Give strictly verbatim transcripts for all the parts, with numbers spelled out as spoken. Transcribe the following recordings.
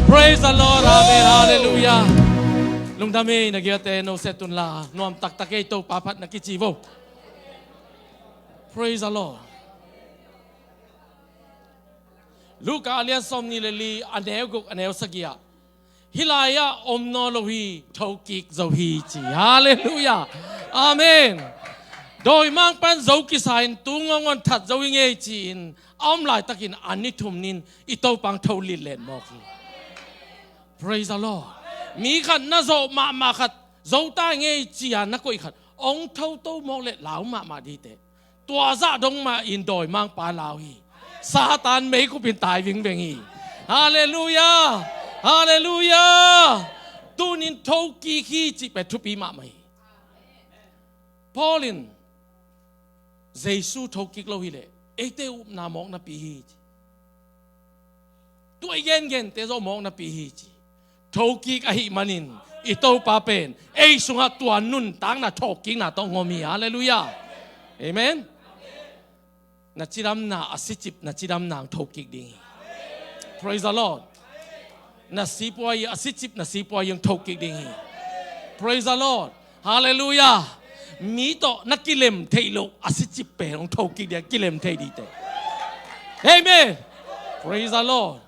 Praise the Lord. Amen. Hallelujah. Lungdam ei, na giate no se tun la, nuam taktak ei, Topa phat na kici vo. Praise the Lord. Luka a lian sawm nih le li, a neu guk, a neu sagih ah, hih lai-ah om nawn lo hi, thokik zo hi, ci. Hallelujah. Amen. Dawimangpa'n zo kisa in, tu ngawngawn that zo hi ngei, ci-in a om laitakin a ni thum ni-in i Topa hong tho litlet mawk hi. Praise the Lord. Mi khat na zawh mahmah khat, zo ta ngei ci-a na koih khat, hong tho to mawk leh lau mahmah ding hi teh. Tua zah dong mahin dawimangpa lau hi. Satan meikup in tai vingveng hi. Hallelujah. Hallelujah. Tuni-in thokik hi cih pen thupi mahmah hi. Paul in Jesu thokik lo hileh eite upna mawk napi hi, ci. Tua i gengente zong mawk napi hi, ci. Thokik ahih manin i Topa pen ei sungah tua nuntakna thawhkikna tawh hong om hi. Hallelujah. Amen. Na cidamna a sicip, na cidamna hong thokik ding hi. Praise the Lord. Na sipuai a sicip, na sipuai hong thokik ding hi. Praise the Lord. Hallelujah. Mi tawh na kilem theih loh a sicip pen hong thokik ding, kilem thei ding teh. Amen. Praise the Lord.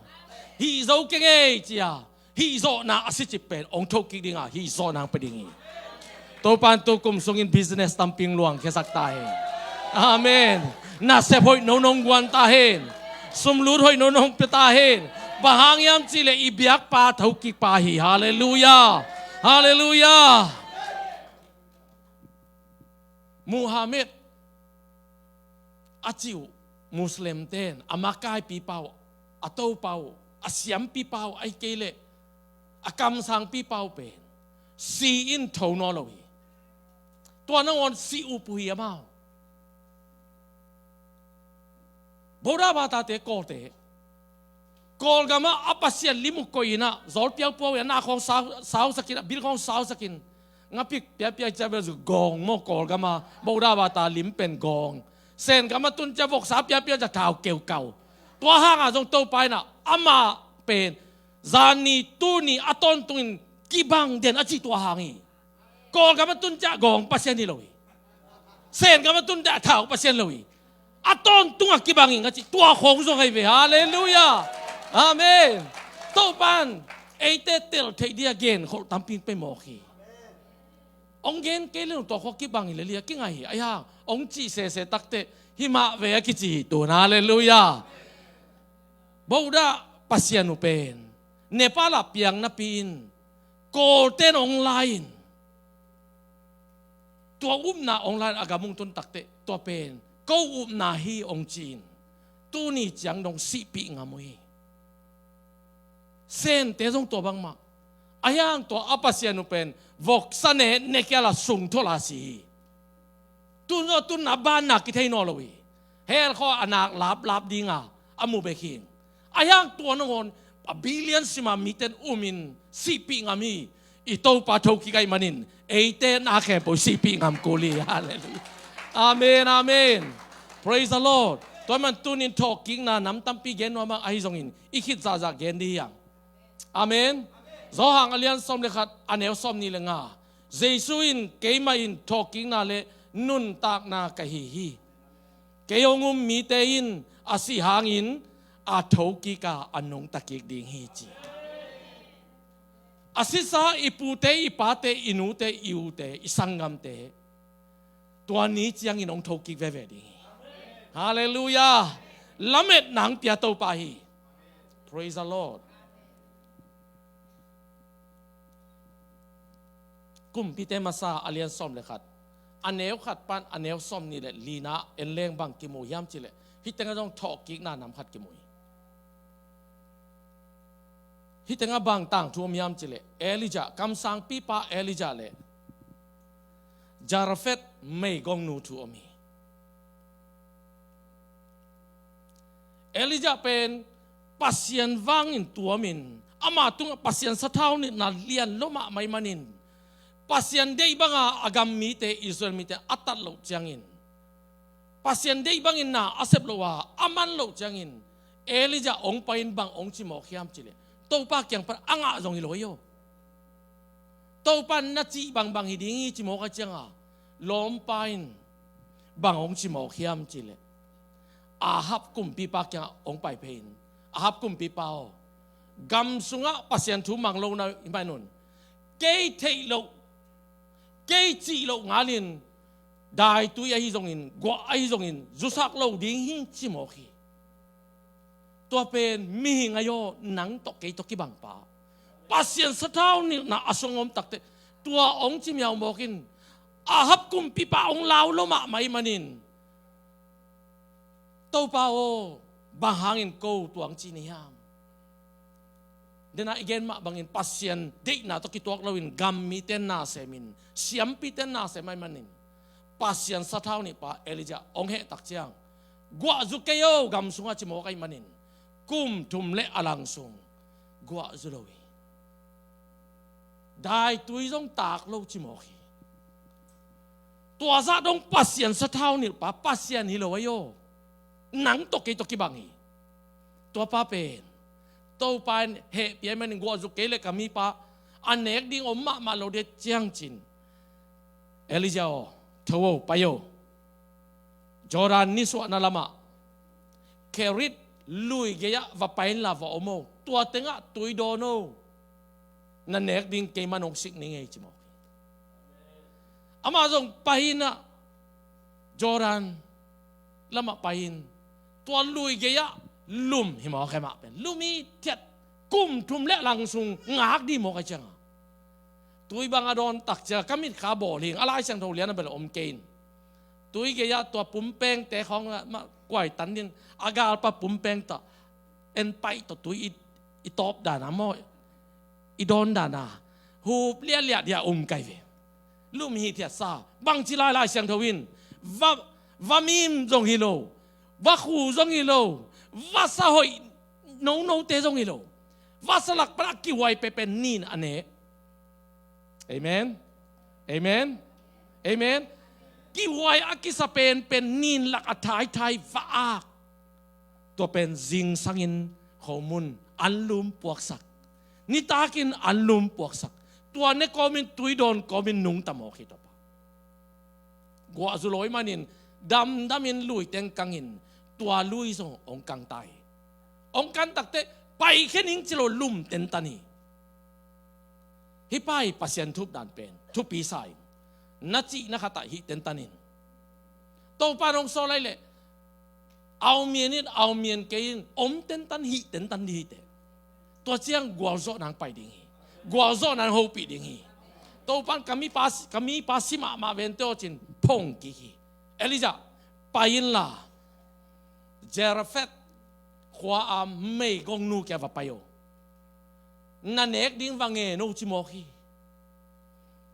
Hih zo keng ei, ci-a hih zawhna a sicip pen hong thokik ding a, hih zawhna hong pia ding hi. Topa'n tu kum sungin business tampi hong luangkhiasak ta hen. Amen. Nasep hoih nono hong guan ta hen. Sumlut hoih nono hong pia ta hen. Bang hang hiam cih leh i biakpa thokikpa hi. Hallelujah. Hallelujah. Muhammad a cih uh, Muslim-te'n a makaipipa uh, a topa uh, a siampipa uh, ahih kei leh a kamsangpipa uh pen si in tho nawn lo hi. Tua nangawn si up uh hi amau. Buddha bata-te, Kawlte, Kawlgam ah a pasian lim uh koih in ah, zawl piaupuau in ah, na khawng sau, sausak in ah, bil khawng sausak in, ngapik piapia ciah bel zu gawng maw, Kawlgam ah Buddha bata lim pen gawng. Sengam a tun ciah voksa piapia ciah thau keukau. Tua hangah zong Topa in ah amah pen zanni tuni a tawntungin kibang den a cih tua hang hi. Kawlgam a tun ciah gawng pasian hi lo hi. Sengam a tun ciah thau pasian lo hi. A tawntungah kibang ing a cih tua khawng zong ahi ve. Hallelujah. Amen. Topa'n eite tel theih ding a genkholh tampi hong pia mawk hi. Hong gen kei leh tua khawng kibang hi leh liah kingai hi. Ahi hang hong cih sese takteh hih mah ve a kici hi tun. Hallelujah. Buddha pasian uh pen Nepal ah piang napi-in Kawlte'n hong lai-in, tua upna hong lai-in a gam hong tun takteh tua pen ko upna hi hong ci-in, tuni ciang dong sihpih ngam uh hi. Sente zong tua bangmah. Ahi hang tua a pasian uh pen voksa ne, ne kial a sung tholh a si hi. Tun zong tun a banna kithei nawn lo hi. Hell khua a nak laplap ding a, a mu bek hi. Ahi hang tua nangawn a billion sim a mite'n um in sihpih ngam hi. I Topa thokik ahih manin eite na khempeuh sihpih ngam kul hi. Hallelujah. Amen, amen. Praise the Lord. Tua ahih man tuni-in thawhkikna nam tampi gen nuam hang, ahi zongin i khit zahzah gen ding hi hang. Amen. Johan a lian sawm le khat, a neu sawmnih le nga. Jesu in, "Keimah in thawhkikna le nuntakna ka hi hi. Kei hong um mite in a sih hangin a thokik a, a nungta kik ding hi," ci. A sisa i pute, i pate, i nute, i ute, i sanggamte tua ni ciangin hong thokik veve ding hi. Hallelujah. Lametna hong pia Topa hi. Praise the Lord. Kumpite Masa a lian sawm le khat, a neu khat pan a neu sawmnih le lina en leng bang kimu hiam cih leh, hih tengah zong thawhkikna nam khat kimu hi. Hih tengah bang tangthu om hiam cih leh, Elijah, kamsangpipa Elijah le Zarephath meigongnu thu om hi. Elijah pen Pasian vangin tuamin, ama tungah Pasian sathau nitna lian lua mahmah ahih manin, Pasian deih banga a gam mite, Israel mite a tat loh ciangin, Pasian deih bangin na a sep loh a, a man loh ciangin, Elijah hong pai-in bang hong ci mawk hiam cih leh, Topa kiang pan a ngah zong hi lo hi aw. Topa in na cih bangbang hi ding hi ci mawk a cianga, lawmpa in bang hong ci mawk hiam cih leh, Ahab kumpipa kiangah hong pai phei in, Ahab kumpipa aw, gam sungah Pasian thu mang lo na hi man un, kei theih loh, kei cih loh ngalin, daitui ahi zongin, guah ahi zongin, zusak lo ding hi ci mawk hi. Tua pen mihing ahi aw, nang tawh kei tawh kibangpa. Pasian sathau nilhna a sung om takte, tua hong ci miau mawk in, Ahab kumpipa hong lau lo mahmah hi manin, Topa aw, bang hangin ko tuang ci ni hiam? Dena i gen mah bangin Pasian deihna tawh kituak loin gam mite na semin, siampite na sem ahi manin, Pasian sathau nihpa Elijah hong heh tak ciang, guah zu kei aw gam sungah ci mawk ahi manin, kum thum le a lang sung guah zu lo hi. Daitui zong taak lo ci mawk hi. Tua zah dong Pasian sathau nilhpa Pasian hi lo ahi aw. Nang tawh kei tawh kibang hi. Tuapa pen Topa in hehpih ahi manin guah zu kei le ka mipa a nek ding om mahmah lo ding ciang cin, Elijah aw, tho aw, pai aw. Jordan nisuahna lamah Kerit lui gei-ah va pai inla va om aw. Tua tengah tui dawn aw. Na nek ding keiman hong sik ning ei ci mawk hi. Amah zong pai inah Jordan lamah pai in, tua lui gei-ah lum hi mawk, amah pen lum hi thiat, kum thum le lang sung ngak dih mawk a cianga. Tui bang a dawn tak cianga ka mitkha bawl hing, a Lai Siangtho lian a bel om kei in. Tui gei-ah tua pumpengte khawng mah kuai tan din, a galpa pumpeng tawh en paih tawh tui i, i tawp dana maw, i dawn dana hup liahliah dia um kai ve. Lum hi thiatsa, bangci lai Lai Siangtho in, va, va mim zong hi lo, va khu zong hi lo, vasa hoih nonote zong hi lo, vasa lak pan a kihuai pepen nin a ne. Amen. Amen. Amen. Kihuai a kisa penpen nin lak a thaithai va-ak. Tua pen zingsangin khomun anlum puaksak, nitakin anlum puaksak, tua ne kawmin tui dawn kawmin nungta mawk hi tawpa. Guah zu lo ahi manin damdamin lui teng kangin tua lui zong hong kang ta hi. Hong kan takte paikhia ning ci lo lum tentan hi. Hih pa hi Pasian thupdan pen thupi sa in, na cihna khatah hih tentan in. Topa in hong sawl lai leh, au mian in, au mian kei in, om tentan, hih tentan dih hite. Tua ciang gualzawhna hong pai ding hi. Gualzawhna hong hopih ding hi. Topa in ka mipa, ka mipa si mahmah vente aw cin phong kik hi. Elijah, pai inla Zarephath khua-a meigongnu kiang va pai aw. Na nek ding va ngen aw ci mawk hi.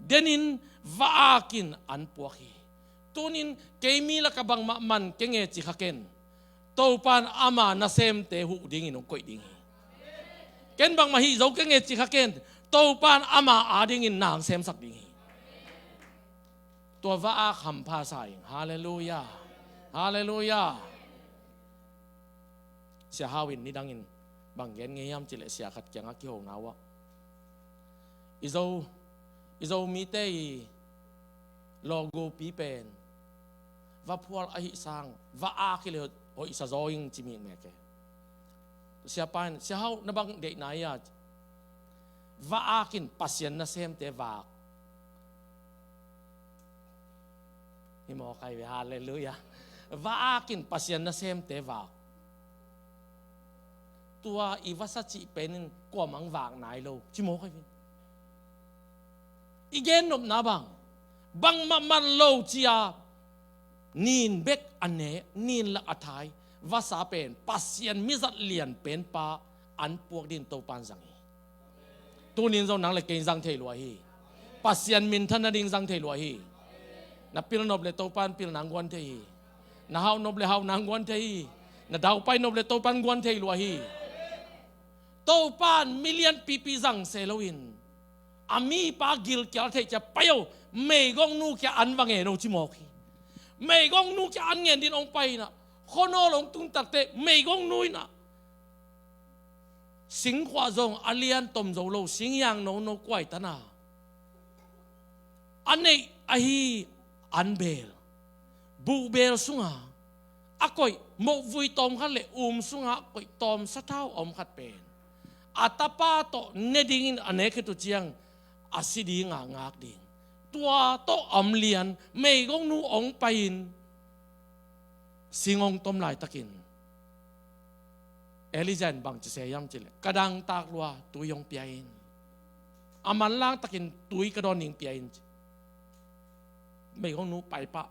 Denin va-akin an puak hi. Tunin kei mi laka bangmah man kei nge ci kha ken. Topa in ama nasemte huh dingin hong koih ding hi. Ken bangmah hih zo kei nge ci kha ken. Topa in ama adingin na hong semsak ding hi. Tua va-ak hampha sa ing. Halleluiah. Halleluiah. Sia Hau in nidangin bang gen ngei hiam cih leh sia khat kiangah kihona uh ah, i Zo, i Zomite i lawgupi pen vaphual ahi sang va-ak hi leh hoihsa zaw ing ci mikmek e. Siapa in, Sia Hau, na bang deihna hi a? Va-akin Pasian nasemte vak. Hi mawk ai ve, halleluiah. Va-akin Pasian nasemte vak. Tua i vasa cih penin kuamah vak nai lo ci mawk ai ve. I gennopna bang, bangmah man lo cia, nin bek a ne, nin lak a thai vasa pen Pasian mizat lian penpa an puak din Topan zang hi. Tunin zong nang le kei zang thei lua hi. Pasian minthan nading zang thei lua hi. Na pilnop le Topan pilna guan thei hi. Na haunop le hauna guan thei hi. Na daupai nop le Topan guan thei lua hi. Topan milian pipi zang se loin a mipa gilkial theih cia pai o, meigongnu kia an va ngen o ci mawk hi. Meigongnu kia an ngen din hong pai inah, khuanawl hong tung takte meigongnu inah Singkhuah zong a lian tom zo lo, singhiang nono kuaitana a neih ahi an beel, buhbeel sunga a koih, mohvui tawmkhat le um sunga a koih tawm sathau a om khat pen a tapa tawh ne dingin a nek khit uh ciang a si dinga ngak ding. Tua tawh a om lian meigongnu hong pai-in sing hong tom laitakin Elijah in bang ci se hiam cih leh, ka dangtak lua tui hong pia in, a manlang takin tui ka dawn ding pia in ci. Meigongnu paipah,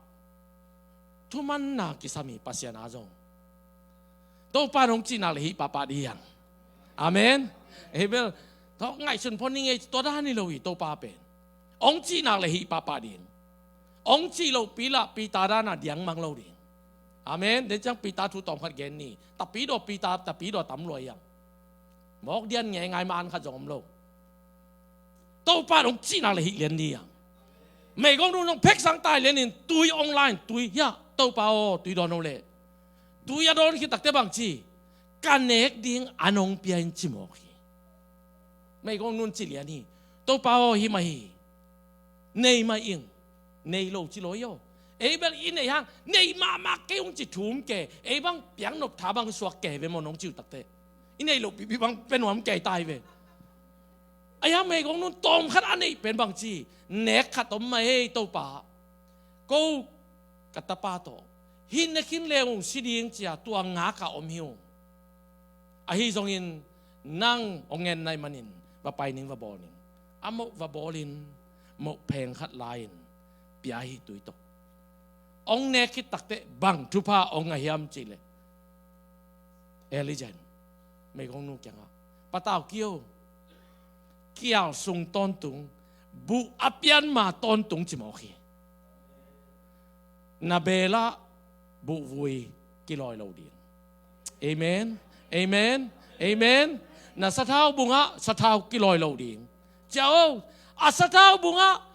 thumanna kisam hi Pasian a zong. Topa in hong cih nak leh hih pahpah ding hi hang. Amen. Abel, tawh ngaihsun pho ning ei, tua dan hi lo hi Topa pen. Hong cih nak leh hih pahpah ding. Hong cih loh pi lah Peter dana diang mang lo ding. Amen. Den ciang Peter thu tawmkhat gen ni. Tapidaw Peter, tapidaw tam lua hi hang. Mawk dian ngeingai ma an khat zong om lo. Topa in hong cih nak leh hih lian ding hi hang. Meigongnu in hong pheksang tai lianin tui hong la in tui, hiah Topa aw, tui dawn hong leh. Tui a dawn khit takteh bang ci, ka nek ding an hong pia in ci mawk hi. Meigongnu in ci lian hi. Topa aw, hih mah hi. Nei mah ing. Nei lo ci lo hi aw. Ei bel i nei hang, nei mahmah kei ung ci thum ke. Ei bang piaknop tha bang suak ke ve maw nong ci uh takteh. I nei lo pipi bang pia nuam kei tai ve. Ahi hang meigongnu in tawmkhat a neih pen bang ci, nek khat om mah ei Topa. Ko ka tapa tawh hih ne khin leng ung si ding ci-a tua ngak a om hi ung. Ahi zongin nang hong ngen na hih manin va pai ning, va bawl ning. A moh va bawlin moh pheng khat la-in pia hi tui tawh. Hong nek khit takteh bang thupha hong ngah hiam cih leh, Elijah in meigongnu kiangah, patau kei o, kial sung tawntung, buh a pian ma tawntung ci mawk hi. Na beel ah buhvui kilawi lo ding. Amen. Amen. Amen. Na sathau bungah sathau kilawi lo ding. Cia o, a sathau bungah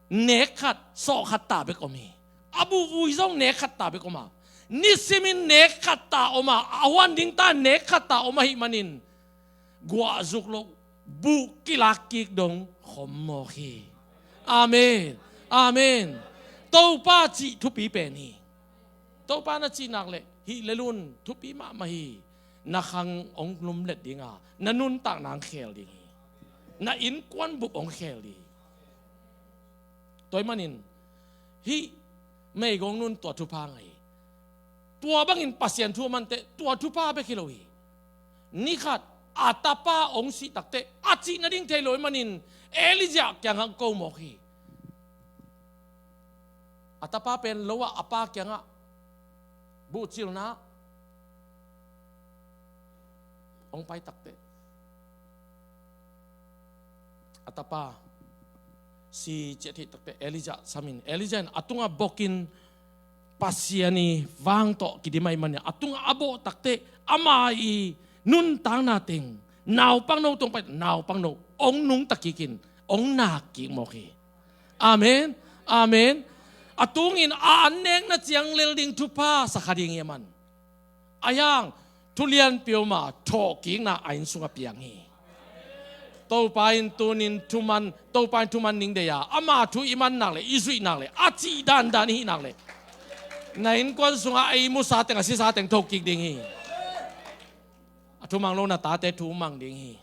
nek khat, sawh khat ta bek om hi. A buhvui zong nek khat ta bek om a, nisimin nek khat ta om a, a huan ding ta nek khat ta om ahih manin guah zuk loh buh kilak kik dong khom mawk hi. Amen. Amen. Topa cih thupi pen hi. Topa na cih nak leh hih lelun thupi mahmah hi. Na khang hong lumlet dinga, na nuntakna hong khel ding hi. Na innkuan bup hong khel ding hi. Tua ahih manin hih meigongnu in tua thupha ngah hi. Tua bangin Pasian thu a manteh tua thupha bek hi lo hi. Ni khat a tapa hong sih takteh a cih nading thei lo ahih manin Elijah kiangah hong ko mawk hi. A tapa pen lo ah a pa kiangah buhcilna hong pai takteh a tapa si ciah theih takteh Elijah samin, Elijah in a tungah bokin Pasian i vang tawh kidim ahih manin a tungah a bawh takteh ama i nuntakna teng naupangno tung pai, naupangno hong nungta kikin hong nak kik mawk hi. Amen. Amen. A tungin a an nekna ciang lel ding thupha sa kha ding hi a man. Ahi hang thu lianpi om a thawhkikna a inn sungah piang hi. Topa in tunin thuman, Topa in thuman ning deih a, ama thu i man nak leh, i zuih nak leh, a cih dandan i hih nak leh, na innkuan sungah a i musa teng, a sisa teng thawhkik ding hi. A thumang lo na tate thumang ding hi.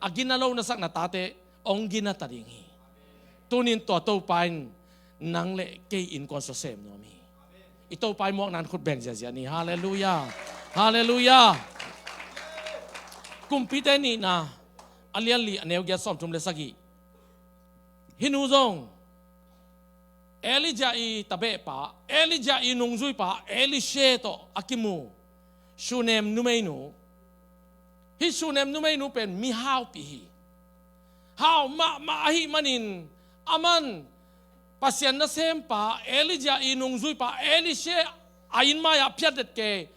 A gina lo na sak na tate hong gina ta ding hi. Tunin tua Topa in nang le kei innkuan sua sem nuam hi. I Topa i muakna in khut beng ziazia ni. Halleluiah. Halleluiah. Kumpite nihna a lian li a neu giat sawmthum le sagih. Hih nu zong Elijah i tabehpa, Elijah i nungzuipa Elisha tawh a kimu Shunem numeinu. Hih Shunem numeinu pen mi haupi hi. Hau mahmah ahih manin aman Pasian nasempa Elijah i nungzuipa Elisha a inn mai-ah phiatdet kei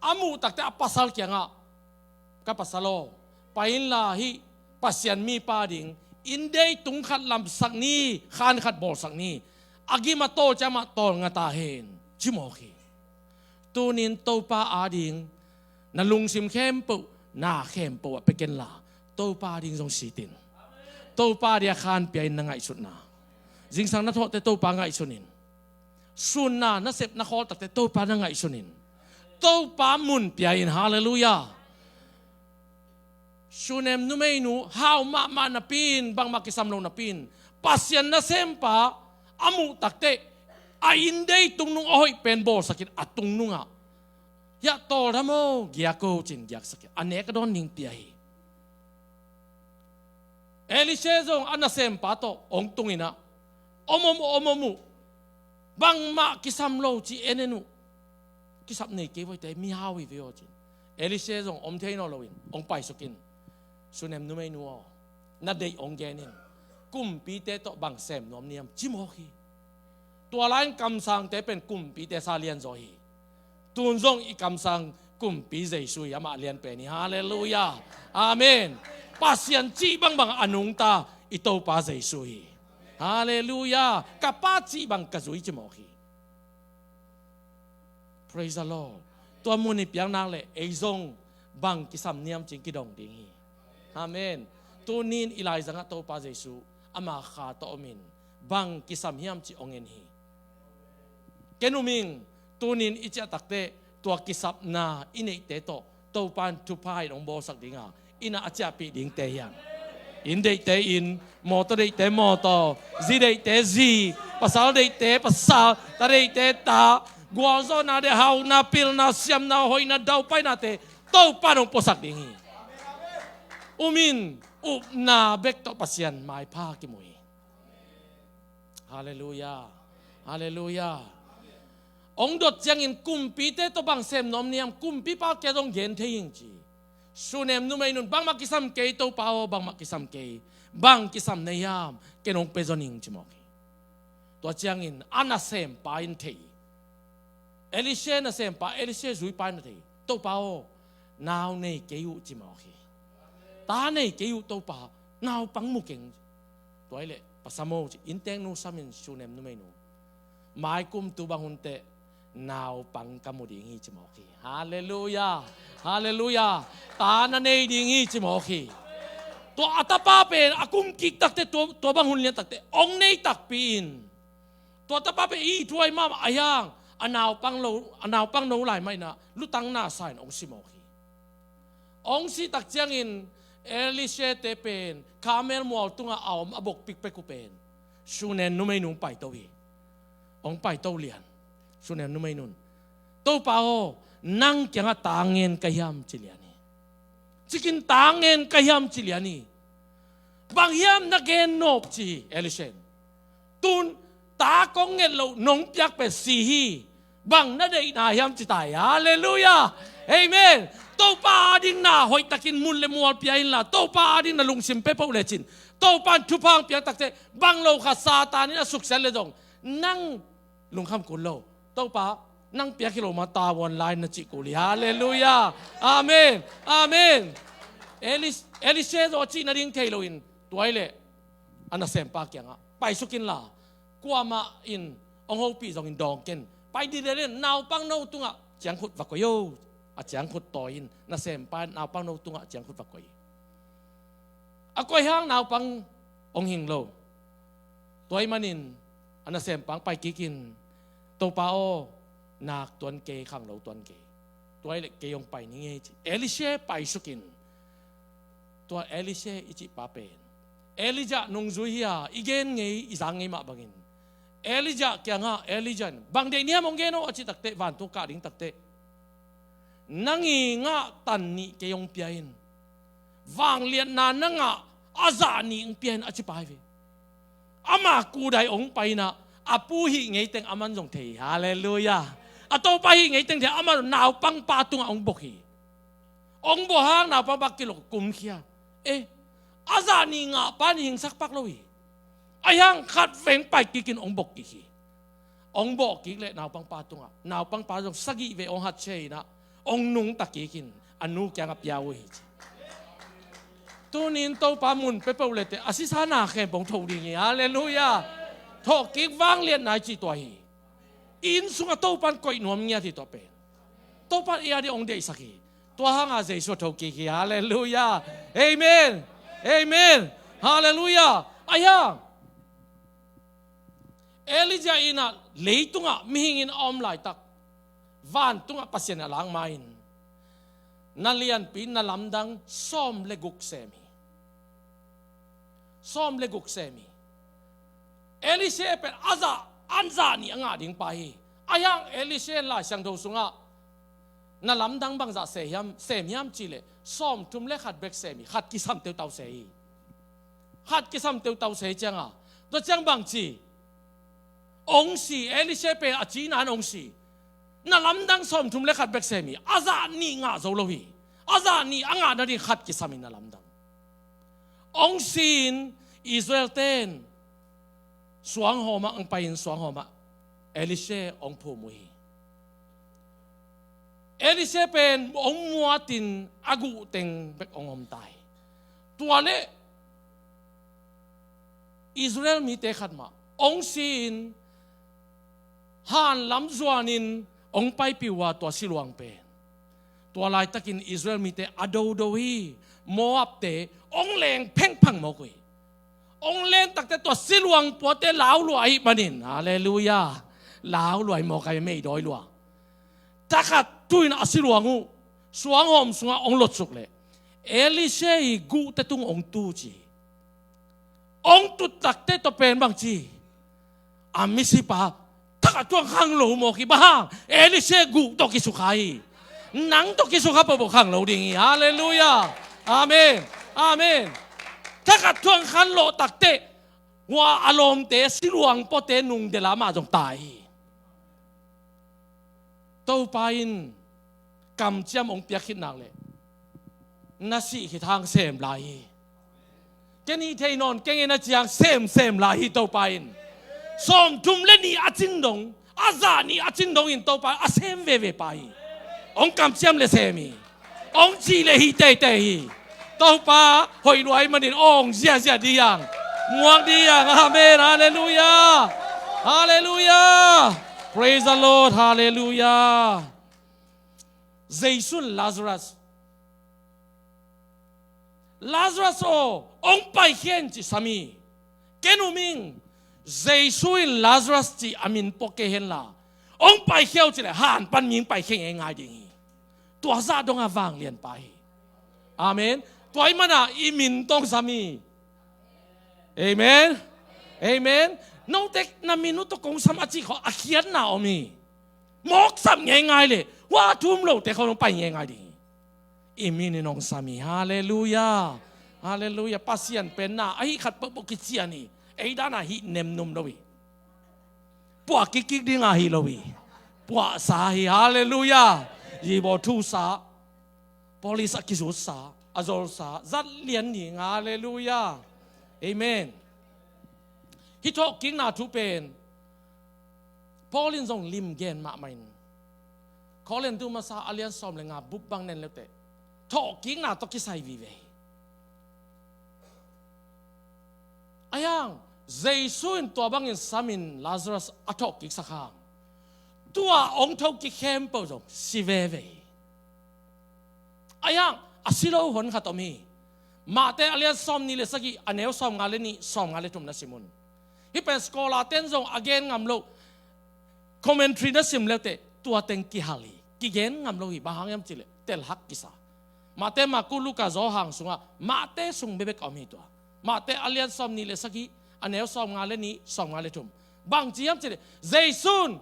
a muh takteh a pasal kiangah, ka pasal aw, pai inla hih Pasian mipa ding inn dei tung khat lamsak ni, khan khat bawlsak ni, a gim a tawl ciang mah tawlnga ta hen, ci mawk hi. Tunin Topa ading na lungsim khempeuh, Na khempeuh ah pia kenla, Topa ding zong sit in. Topa ding a khan pia in na ngaihsutna. Zingsang na thawhte Topa ngaihsun in. Sunna na sep na khawl takte Topa na ngaihsun in. Topa mun pia in, halleluiah. Shunem numeinu hau mahmah napi in, bangmah kisam lo napi in, Pasian nasempa a muh takte a inn dei tungnung a hoih pen bawlsak in, a tungnungah, hiah tawldam aw, giak aw ci-in giaksak in, a nek a dawn ding pia hi. Elisha zong a nasempa tawh hong tung in ah, om om, om om uh, bangmah kisam lo ci en en uh. Kisap nei kei voi, te mihau hi ve aw ci-in. Elisha zong om thei nawn loin hong paisuk in, Shunem numeinu aw, na deih hong gen in. Kumpite tawh bang sem nuam na hiam, ci mawk hi. Tua lai-in kamsangte pen kumpite sa lianzaw hi. Tun zong i kamsang kumpi Jesu hi, amah lian pen hi. Halleluiah. Amen. Pasian cih bangbang a nungta i Topa Jesu hi. Halleluiah. Ka Pa cih bang ka zui, ci mawk hi. Praise the Lord. Tua mun i piak nak leh ei zong bang kisam na hiam ci-in kidong ding hi. Amen. Tuni-in i laizangah Topa Jesu ama kha tawh om in, bang kisam hiam ci hong en hi. Ken um ing, tuni-in i ciah takte tua kisapna i neihte tawh Topa in thupha in hong bawlsak ding a, inn ah a ciahpih dingte hi hang. Inn deihte inn, mawtaw deihte mawtaw, zi deihte zi, pasal deihte pasal, ta deihte ta, gualzawhna deih, hauna, pilna, siamna, hoihna, daupainate Topa in hong puasak ding hi. Um in, upna bek tawh Pasian maipha kimu hi. Halleluiah. Halleluiah. Hong dot ciangin kumpite tawh bang sem nuam na hiam, kumpipa kiang zong gen thei ing ci. Shunem numeinun, bangmah kisam kei Topa aw, bangmah kisam kei. Bang kisam na hiam, ken hong pia zaw ning, ci mawk hi. Tua ciangin a nasempa in thei. Elisha nasempa, Elisha zuipa in a thei. Topa aw, nau nei kei uh, ci mawk hi. Ta nei kei uh Topa, naupang mu keng. Tua hi leh, pasam aw ci, innteeknu samin Shunem numeinu, maikum tu bang hun teh naupang ka mu ding hi, ci mawk hi. Halleluiah. Halleluiah. Ta na nei ding hi, ci mawk hi. Tua a tapa pen a kum kik takte, tua, tua bang hun lian takte hong nei takpi in, tua tapa pen i thuai mahmah a hiang, a naupang lo, a naupang no lai mah in ah lutang na sa in hong si mawk hi. Hong sih tak ciangin Elisha-te pen Karmel mual tungah a om a bok pikpek uh pen Shunem numeinu hong paito hi. Hong paito lian. Shunem numeinun, Topa aw, nang kiangah ta ngen ka hiam, ci lian hi. Cikin ta ngen ka hiam, ci lian hi. Bang hiam na gen nop, ci hi Elisha in. Tun ta kong nget loh nong piak pen si hi. Bang na deihna hiam, ci ta hi. Halleluiah. Amen. Topa ading na hoihtakin mun le mual pia inla, Topa ading na lungsim pia peuh lecin, Topa in thupha hong piak takte, bang lo kha Satan in a suksiat leh zong, nang lungkham kul lo. Topa, nang piak hi lo mah, tavuan lai na cih kul hi. Halleluiah. Amen. Amen. Elis-, Elisha zaw cih nading thei loin, tua hi leh a nasempa kiangah, paisuk inla, kuamah in hong hopih zongin dawng ken. Pai didel in, naupang no tungah ciangkhut va koih o. A ciangkhut tawi in, nasempa in naupang no tungah ciangkhut va koih. A koih hang naupang hong hing lo. Tua ahih manin a nasempa hong pai kik in, Topa aw, nak tuan kei, khanglo tuan kei. Tua hi leh kei hong pai ning ei, ci. Elisha paisuk in. Tua Elisha i cihpa pen Elijah nungzui hi a, i gen ngei, i zang ngei mah bangin, Elijah kiangah Elijah in, bang deih na hiam hong gen o, a cih takte, vantung kah ding takte, nang i ngah tan nih kei hong pia in. Vangliatna na ngah a zah nih hong pia in, a ci pai ve. Ama kudai hong pai in ah, a pu hih ngei teng aman zong thei hi. Halleluiah. A topa hih ngei teng thei, ama naupangpa tungah hong bok hi. Hong bok hang naupangpa kilawh kumkhia. Eh, a zah nih ngahpa in hingsak pak lo hi. A hiang khat veng pai kik in hong bok kik hi. Hong bawh kik leh naupangpa tungah, naupangpa zong sagih vei hong hat sia in ah, hong nungta kik in a nu kiangah pia uh hi, ci. Tuni-in Topa mun pia peuh leh teh a sisa na khempeuh hong tho ding hi. Halleluiah. Thawh kik vangliatna i cih tua hi. Inn sungah Topa in koih nuam ngiat hi, tua pen Topa in ei a ding hong deihsak hi. Tua hanga Jesu a thokik hi. Halleluiah. Amen. Amen. Halleluiah. Ahi hang Elijah in ah leitungah mihing in a om laitak, vantungah Pasian a langma in na lianpi, na lamdang sawm le guk sem hi. Sawm le guk sem hi. Elisha pen a zah, a zah nih a ngah ding pa hi. Ahi hang Elisha in Lai Siangtho sungah na lamdang bangzah sem hiam, sem hiam cih leh sawmthum le khat bek sem hi. Khat kisam teutau sem hi. Khat kisam teutau sem hi cianga, tua ciang bang ci? Ong si, Elisha pen a cina in ong si. Na lamdang sawmthum le khat bek sem hi. A zah nih ngah zo lo hi. A zah nih a ngah nading khat kisam hi na lamdang. Ong si-in Israel ten suanghawmah ong pai-in suanghawmah Elisha ong phum uh hi. Elisha pen ong muatin a guh teng bek ong om ta hi. Tua leh Israel mite khat mah ong si-in han lam zuanin ong paipih uh a, tua siluang pen tua laitakin Israel mite a dodo hi. Moabte ong leng phengphang mawk uh hi. Ong leng takte tua siluang puate lau lua ahih manin, halleluiah, lau lua hi mawk a, meidawi lua. Thakhat thu-in a siluang uh suanghawm sungah ong lotsuk leh Elisha i guhte tung ong tu ci. Ong tut takte tua pen bang ci? A misipa thakhat thu-in khang lo mawk hi. Bang hang? Elisha guh tawh kisukha hi. Nang tawh kisukha peuhpeuh khang lo ding hi. Halleluiah. Amen. Amen. Thakhat thu-in khan lawh takte, hua a lawmte siluang puate nungdel a amah zong tai hi. Topa in kamciam ong piak khit nak leh na sih khit hang sem lai hi. Ken hih thei nawn keng e na ci hang sem sem lai hi. Topa in sawmthum le nih a cin dong, a zah nih a cin dongin Topa a sem veve pa hi. Ong kamciam leh sem hi. Ong cih leh hih teitei hi. Topa hoih lua ahih manin ong ziazia ding hi hang, muak ding hi hang. Amen. Halleluiah. Halleluiah. Praise the Lord. Halleluiah. Jesu in Lazarus, Lazarus aw, ong paikhia in ci sam hi. Ken um ing. Jesu in Lazarus cih a min pua kei henla, ong paikhia uh cih leh han pan mi ong paikhia ngeingai ding hi. Tua zah dong a vanglian pa hi. Amen. Tua ahih manin i min tawh ong sam hi. Amen. Amen. Note na min uh tawh kong sam a cih khawng a khiatna om hi. Mawk sam ngeingai leh hua thu um lote khawng ong pai ngeingai ding hi. I min in ong sam hi. Halleluiah. Halleluiah. Pasian pen na ahi khat peuhpeuh kician hi. Ei dan a hih nemnum lo hi. Puah kikkik ding a hi lo hi. Puahsa hi. Halleluiah. Zi bawl thusa, polish a kizutsa, a zolsa, zat lian ding. Halleluiah. Amen. Hih thawhkikna thu pen Paul in zong lim gen mahmah in, Korin thu masa a lian sawm le nga bup bang nen le uh teh, thawhkikna tawh kisai vive hi. Ahi hang Jesu in tua bangin samin Lazarus a thawhkiksak hang, tua ong thokik khempeuh zong si veve hi. Ahi hang a si lo hon khat om hi. Matthai a lian sawmnih le sagih, a neu sawmnga le nih, sawmnga le thum na sim un. Hih pen scholar ten zong a gen ngam lo, commentary na sim le uh teh tua teng kihal hi, kigen ngam lo hi. Bang hang hiam cih leh telhak kisa. Matthai, Marku, Luka, Johan sungah Matthai sung bekbek a om hi tua. Matthai a lian sawmnih le sagih, a neu sawmnga le nih, sawmnga le thum. Bang ci hiam cih leh Jesu in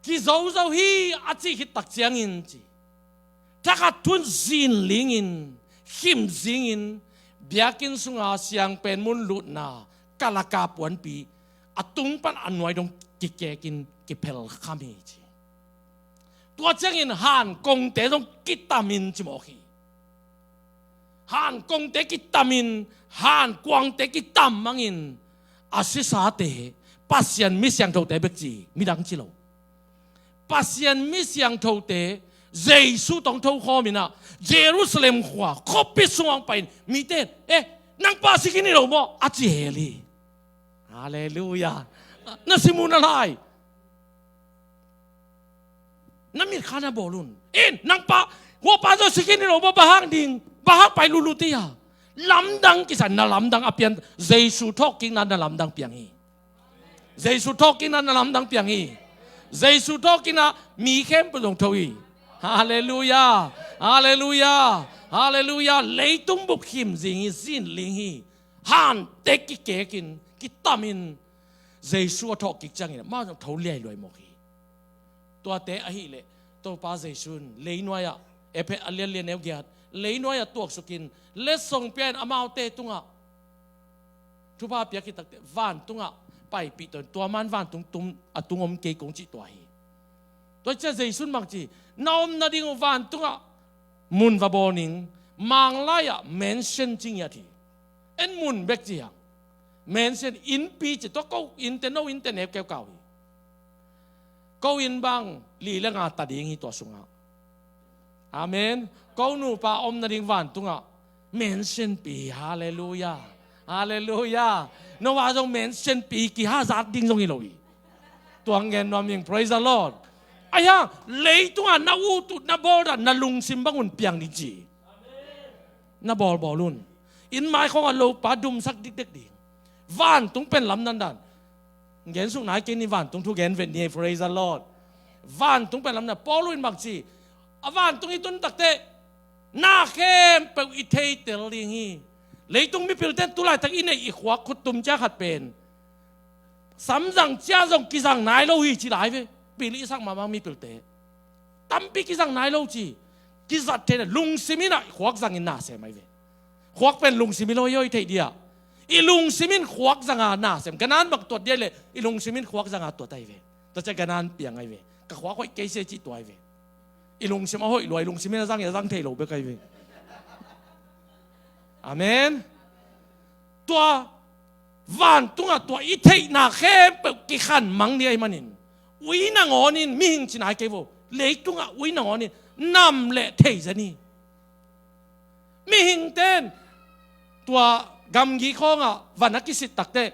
kizo zo hi a cih khit tak ciangin ci, thakhat thu-in zinlingin, khim zingin, biakinn sunga siangpen mun lutna kalaka puanpi a tung pan a nuai dong kikekin kiphelkham hi ci. Tua ciangin hankongte zong kitamin ci mawk hi. Hankongte kitamin, hankuangte kitam mangin, a sisate Pasian mi siangthote bek ci, midang ci lo. Pasian mi siangthote Jesu tawh ong thokhawm in ah, Jerusalem khua khuapi sungah ong pai-in mite in, "Eh, nang pa si khin hi lo maw?" a ci hel hi. Halleluiah. Na si mu na lai. Na mitkha na bawl un. "In, nang pa Puapa zong si khin hi lo maw, bang hang ding, bang hang pai lutlut hi a. Lamdang kisa, na lamdang a piang, Jesu thawhkikna na lamdang piang hi. Jesu thawhkikna na lamdang piang hi. Jesu thawhkikna mi khempeuh zong tho hi. Halleluiah. Halleluiah. Halleluiah. Leitung bup khim zing hi, zin ling hi. Hante kikekin, kitamin, Jesu a thawhkik ciangin amau zong tho liailuai mawk hi. Tuate ahih leh Topa Jesu in leinuai ah, Efesa a lian li a neu giat, leinuai ah tuaksukin letsong pia in amaute tungah thupha piak khit takteh vantungah paipih tawh in, tua man vantung tum a tung om kei kong cih tua hi. Tua ciang Jesu in bang ci, na om nading uh vantungah mun va bawl ning, Manglai ah mansion ci ngiat hi. En mun bek ci hiam? Mansion, innpi ci, tua ko innte, no innte neu keukau hi. Ko inn bang li le nga ta ding hi tua sungah. Amen. Ko nupa om nading vantungah mansion pi hi. Halleluiah. Halleluiah. No a zong mansion pi, kihazat ding zong hi lo hi. Tua ngen nuam ing. Praise the Lord. Ahi hang leitungah na ut uh, na bawl dan, na lungsim bang un piang ding ci. Na bawlbawl un. Inn mai khawngah lopa dumsak dikdek ding. Vantung pen lamdang dan. Gen suk nai kei ni, vantung thu gen vet ni. Praise the Lord. Vantung pen lamdang. Paul in bang ci, a vantung i tun takteh na khempeuh i theitel ding hi. Leitung mipilte in tulaitak i neih i khuak khuttum cia khat pen samzang cia zong kizang nai lo hi ci lai ve. Pil i sak mahmah mipilte tampi kizang nai lo ci. Kizat thei na, lungsim in ah khuak zangin na sem ahi ve. Khuak pen lungsim hi lo hi, i theih dia. I lungsim in khuak zanga na sem. Ganan bang tuat dia leh i lungsim in khuak zanga tuat ahi ve. Tua cia ganan piang ahi ve. Ka khuak hoih kei se cih tua ahi ve. I lungsim a hoih lua, i lungsim in a zang, a zang thei lo bek ahi ve. Amen. Tua vantungah tua i theihna khempeuh kikhan mang ding ahih manin, ui nangawnin, mihing ci nai kei vo, leitungah ui nangawnin nam le thei zen hi. Mihingte in tua gamgi khawngah van a kisit takteh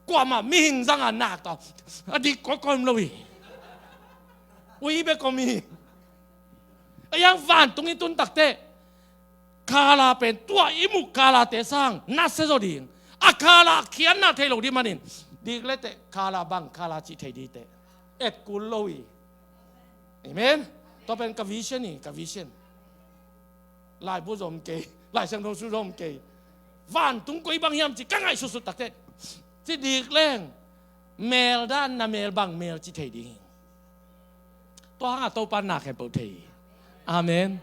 kuamah mihing zanga nak tawh a dik kawikawi om lo hi. Ui bek om hi. Ahi hang vantung i tun takteh kala pen tua i muk kalate sang nasia zaw ding. A kala khiatna thei lo ding manin, dik leteh kala bang kala cih thei ding teh et kul lo hi. Amen. Tua pen ka vision hi, ka vision. Laibu zom kei, Lai Siangtho su zom kei. Vantung koi bang hiam ci ka ngaihsutsut takteh, ci dik leng, mel dan na mel bang mel ci thei ding hi. Tua hangah Topa na khempeuh thei hi. Amen.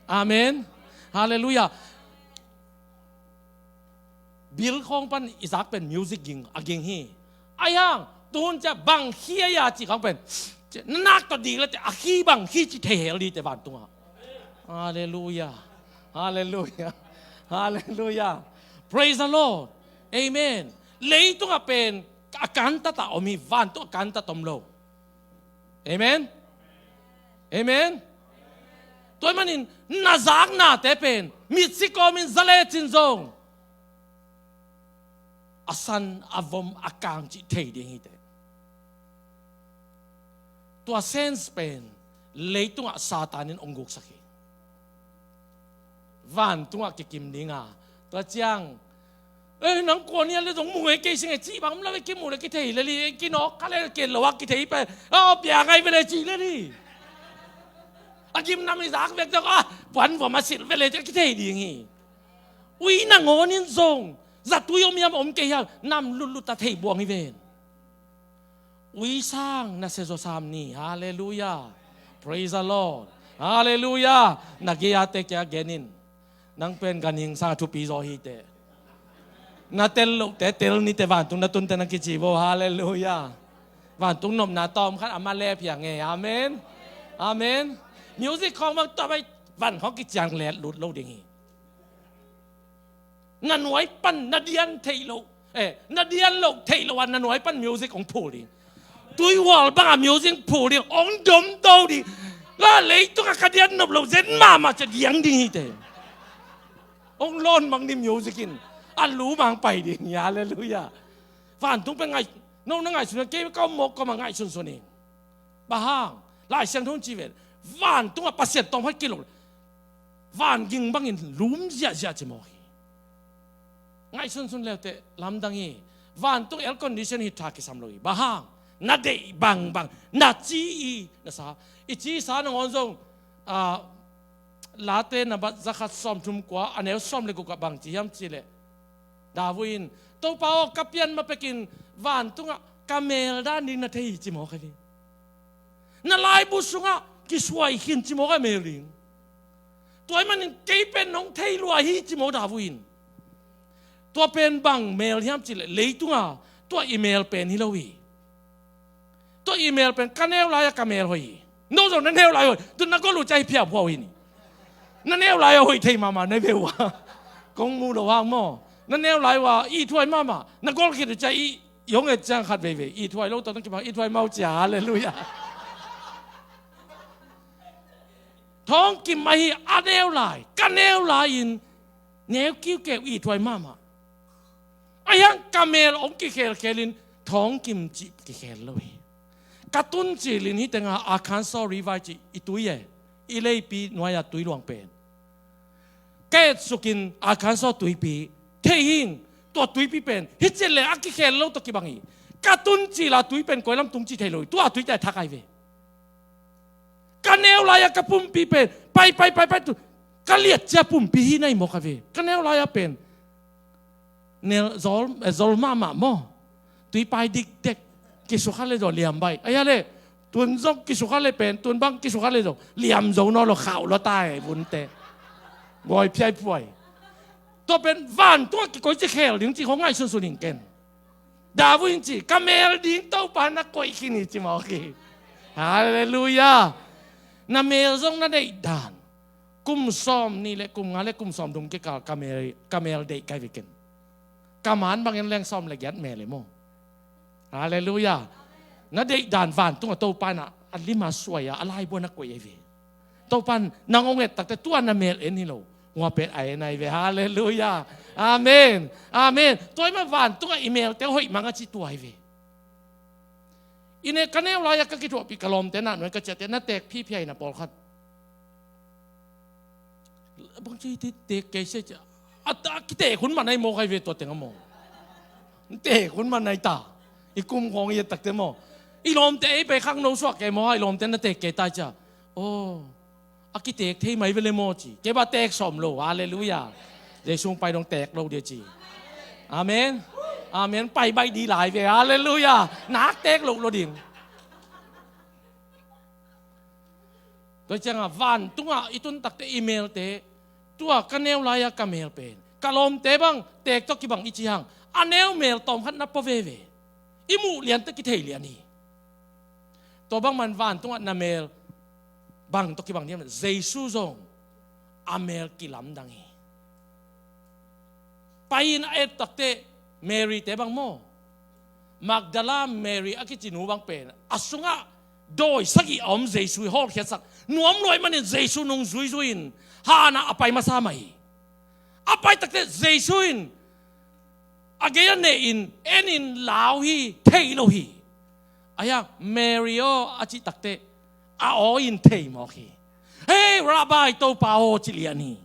Amen. Halleluiah. Bil khawng pan i zak pen music ging a ging hi. Ahi hang tuhun cia bang khi a ci khawng pen, na nak tawh dik leteh a khi bang khi ci thei hel ding teh vantungah. Halleluiah. Halleluiah. Halleluiah. Praise the Lord. Amen. Leitungah pen a kantatah om hi, vantung a kantat om lo. Amen. Amen. Tua ahih manin na zaknate pen mitsi kawmin za lecin zong a san, a vom, a kang cih thei ding hi teh. Tua sense pen leitungah Satan in ong guksak hi. Vantungah kikim dinga, tua ciang, "Eh, nang kua nia le zong mu ngei kei sing e," cih bang om lo ve. Kimu le kithei lel hi, kinawk kha le ken lo a kithei pen, "Aw, pia ngai ve le," cih lel hi. A gimnam i zak vek zong, "Ah, puan vom a silh ve le," cih kithei ding hi. Ui nangawnin zong zatui om hiam, om kei hiam, nam lutlut a thei buang hi ven. Ui sang nasia zaw sam ni. Halleluiah. Praise the Lord. Halleluiah. Na gei-ate kia genin, nang pen ganhing sang a thupi zaw hi teh. Na tel lohte tel ni teh, vantung na tunte na kici vo. Halleluiah. Vantung nopna tawm khat a ma le phiang e. Amen. Amen. Music khawng bang tua bai van khawng kiciang let lut lo ding hi. Na nuai pan na dian theih loh, eh, na dian loh theih loh a na nuai pan music hong phul ding. Tuihual bangah music phul ding, hong domdo ding. La leitung a ka dian nop loh zen mahmah cia diang ding hi teh. Hong lawn mang ding music in, a lu mang pai ding hi. Halleluiah. Vantung pen ngai, no na ngaihsun, kei ka om mawk kawmah ngaihsunsun hi. Bang hang, Lai Siangtho hong ci ven, vantungah Pasian tawm khat kilawm Van ging bangin lum ziahziah ci mawk hi. Ngaihsunsun leuteh lamdang hi. Vantung air condition hi tha kisam lo hi. Bang hang? Na deih bangbang na ci i na sa. I cisa nangawn zong, ah, Late na bat zakhat sawmthum kua a neu sawm le guk ah bang ci hiam cih leh, David in, Topa aw, ka pian ma pekin vantungah ka mel dan ding na thei hi ci mawk hi. Na laibu sungah kisuai khin ci mawk a mel ding. Tua ahih manin kei pen nong thei lua hi ci mawk David in. Tua pen bang mel hiam cih leh leitunga tua i mel pen hi lo hi. Tua i mel pen ka neu lai-a ka mel hoih hi. No zong na neu lai hoih. Tu na gol uh ciah hi phiaphuah uh hi ni. Na neu lai-a hoih thei mahmah na ve uh a. Kong mu lo hang maw. Na neu lai uh a ithuai mahmah. Na gol khit uh ciah i, i hong et ciang khat veivei ithuai lo tawh na kibang ithuai mau cia. Halleluiah. Thawng kim ahi a neu lai, ka neu lai-in neu kiukeu ithuai mahmah. Ahi hang ka mel hong kikhelkhelin thawng kim cih kikhel lo hi. Ka tun cilin hih tenga Arkansas River cih i tui e, i leipi nuai-a tui luang pen. Ka etsukin Arkansas tuipi thei hing, tua tuipi pen hih cih leh a kikhel lo tawh kibang hi. Ka tun cila tui pen koi lam tung cih thei lo hi. Tua tuite a thak ahi ve. Ka neu lai-a ka pumpi pen pai pai pai pai tu. Ka liat cia pumpi hi na hi mawk a ve. Ka neu lai-a pen nel zol, eh, zol mahmah maw. Tui pai dikdek. Kisukha le zaw liam baih. Ahi a le tun zong kisukha le pen tun bang kisukha le zaw liam zo nawn lo khauh lo tai vunte. Guai phiai phuai. Tua pen vantungah kikoici khel ding cih khong ngaihsunsun hing ken. David in ci, ka mel ding Topa na koih khin hi ci mawk hi. Halleluiah. Na mel zong na deih dan. Kum sawm nih le kum nga le kum sawm thum kikal ka mel, ka mel deih kai ve ken. Ka man bangin leng sawm le giat mel e maw. Halleluiah. Na deih dan vantungah Topa in a lima suai a, a laibu a na koih ahi ve. Topa in nang hong et takte tua na mel en hi lo. Hua pen a en ahi ve. Halleluiah. Amen. Amen. Tua ahih mah vantungah i melte hoih mang a ci tua ahi ve. I ne ka neu lai-a ka kithuahpih ka lawmte na nuai ka ciahte na teek phiphiai na pawlkhat. Bangci teek kei se cia. A, a kiteek hun man ahi mawk ahi ve tua teng a maw. Teek hun man ahi ta. I kum khawng i et takte maw. I lawmte ei pai khak no suak kei maw, i lawmte na teek kei ta cia. Aw. A kiteek thei mai ve le maw ci. Kei bah teek sawm lo. Halleluiah. Jesu hong pai dong teek lo dia ci. Amen. Amen. Pai baih di lai ve. Halleluiah. Nak teek lo lo ding. Tua ciangah vantungah i tun takte i melte, tua ka neu lai-a ka mel pen ka lawmte bang teek tawh kibang i ci hang, a neu mel tawm khat na pua veve. I muh lian tawh kithei lian hi. Tua bangman vantungah na mel bang tawh kibang diam, Jesu zong a mel kilamdang hi. Pai-in a et takte Mary te bang maw, Magdala Mary a kici nu bang pen a sungah dawi sagih a om Jesu i hawlkhiatsak nuam luai manin Jesu nung zuizui-in hanah a pai masa mah hi. A pai takte Jesu in a gei a nehin enin lau hi, thei lo hi. Ahi a Mary aw a cih takte a aw in thei mawk hi. Hei Rabbi, Topa aw ci lian hi.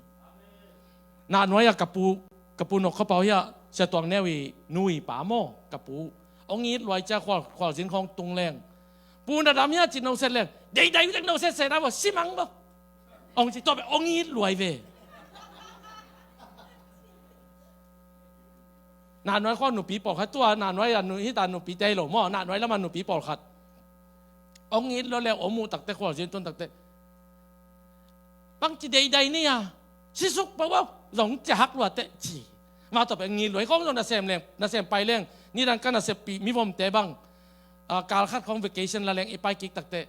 Nah nuai-ah ka pu, ka pu Nok Kha Pau hi a, Sia Tuang Neu i nu i pa maw, ka pu. Hong it luai cia khual, khualzin khawng tung leng. Pu na dam hi a ci no set leng. Deidai vek no set set a maw, simang maw. Hong ci tua bek hong it luai ve. Nah nuai khua nupi pawlkhat tua, nah nuai a nu, hita nupi tei lo maw, nah nuai lama nupi pawlkhat. Hong it lua leu, hong muh takte khualzin tun takte. Bangci deidai ni a, sisuk pawpaw, zong cia hak lua teh ci. Mah tawh pen ngit lua, hih khawng zong nasem leng, nasem pai leng, nidang ka naseppih mivomte bang, ah, kal khat khawng vacation la leng i pai kik takte.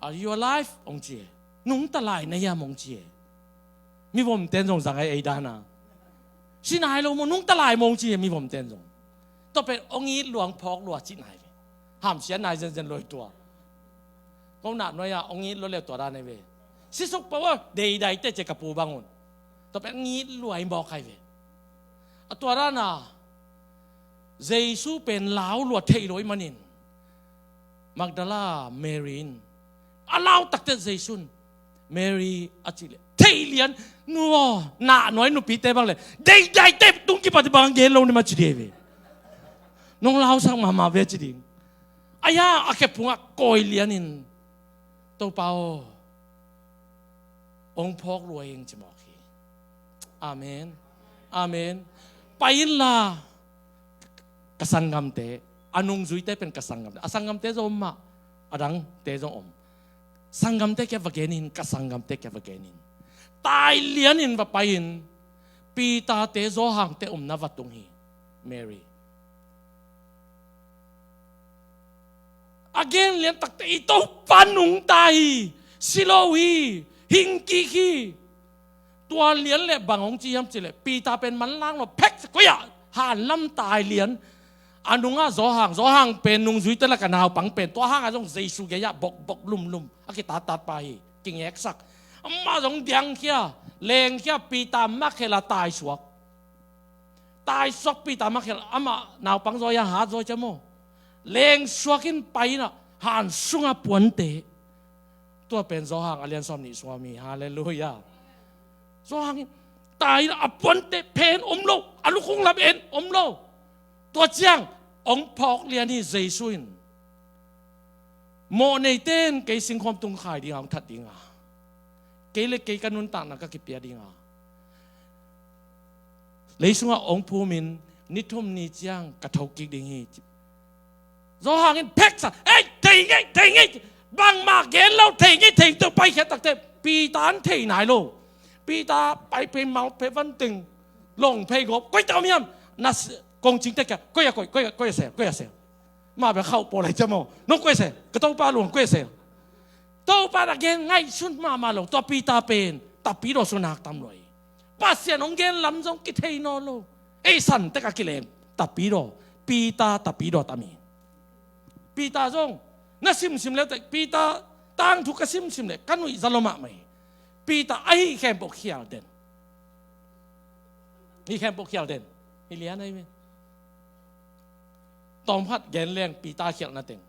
Are you alive? Hong ci e. Nungta lai na hiam hong ci e. Mivomten zong zang ai ei dana. Si nai lo maw, nungta lai maw hong ci e mivomten zong. Tua pen hong it lua hong phawk lua cih nai ve. Hamsia nai zenzen lua hi tua. Ko nah nuai-ah hong it lua leu tua dan ai ve. Sisuk pawpaw deidai teh ci e ka pu bang un. Tua pen hong it lua hi mawk ai ve. A tua dana Jesu pen lau lua thei lua i manin Magdala Mary in a lau takte Jesu in Mary a cih leh thei lian. Nu aw, nah nuai nupite bang leh deidaite tung kipat bang gen lo ni mah ci ding hi ve. Nong lausak mahmah ve ci ding. Aia a khe phungah kawi lianin, Topa aw, hong phawk lua ing ci mawk hi. Amen. Amen. Pai inla, ka sanggamte, a nungzuite pen ka sanggamte, a sanggamte zong om mah, a dangte zong om. Sanggamte kiang va gen in, ka sanggamte kiang va gen in. Tai lianin va pai in, Peter-te, Johan-te omna va tung hi, Mary. A gen lian takte, i Topa nungta hi, si lo hi, hing kik hi. Tua lian leh bang hong ci hiam cih leh, Peter pen manlang lo, phek, koi ah, hanlam tai lian. A nungah Johan, Johan pen nungzuite lakah naupang pen, tua hangah zong Jesu gei-ah bokbok lumlum a kitattat pa hi, kingeksak. Amah zong diangkhia, lengkhia, Peter makhelh a taisuak. Taisuak Peter makhelh, amah naupang zaw-a hat zaw cia maw. Lengsuak in pai in ah, han sungah puante. Tua pen Johan a lian sawm nih sungah om hi. Halleluiah. Johan in tai in ah, a puante phen om lo, a lukhung lam en om lo. Tua ciang hong phawk lian hi Jesu in. Mawhneite in kei singkhawm tung khai ding a, hong that ding a, kei le kei ka nuntakna ka kipia ding a, lei sungah hong phum in, ni thum ni ciang ka tho kik ding hi. Johan in pheksa, ei, thei ngei, thei ngei, bangmah gen lo, thei ngei, thei ngei, tua paikhiat takte, Peter in thei nai lo. Peter pai phei, mau phei, van teng, long phei gawp, koi tawh om hiam, na s-, kongcingte kiang, koi a koi, koi a, koi a sel, koi a sel. Mah bek khauh pawl lai cia maw, nong koi a sel, ka Topa lung koi a sel. Topa na gen ngaihsun mahmah lo, tua Peter pen, tapidaw sunak tam lua hi. Pasian hong gen lam zong kithei nawn lo. Ei san tek a kileng, tapidaw, Peter tapidaw tam hi. Peter zong, na simsim leu tek, Peter tangthu ka simsim leh, ka nuih za lo mahmah hi. Peter ahi khempeuh khial den. Hi khempeuh khial den. Hi lian ahi ve. Tawmkhat gen leng Peter khialhna teng.